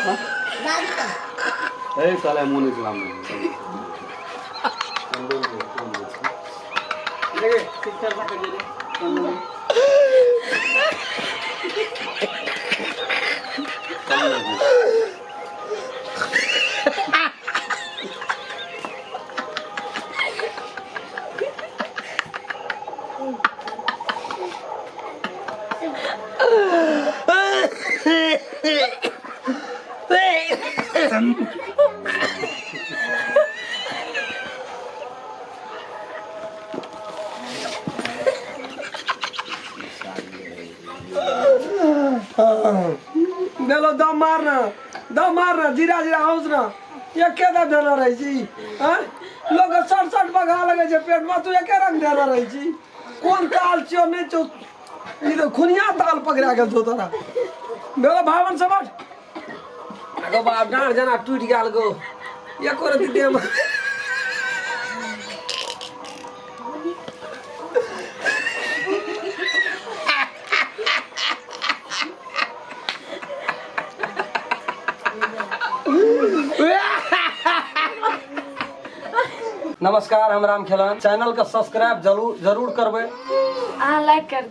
ए साला मोन इस्लाम देलो दम मार ना, दम मार ना, जीरा जीरा हौस ना। एके दा देने रहै छी आँय? लोक सट सट बगा लगै छै पेट में, तू एके रंग देने रहै छी। कोन ताल छियो नहि छौ, ई तऽ खुनिया ताल पकड़ा गेल छौ तोरा। भेलो भावन समझ गो बाप, डाँड़ जेना टूटि गेल गो, एको रति देह में। नमस्कार, हम राम खेलन। चैनल के सब्सक्राइब जरूर जरूर करबै, अहाँ लाइक कर।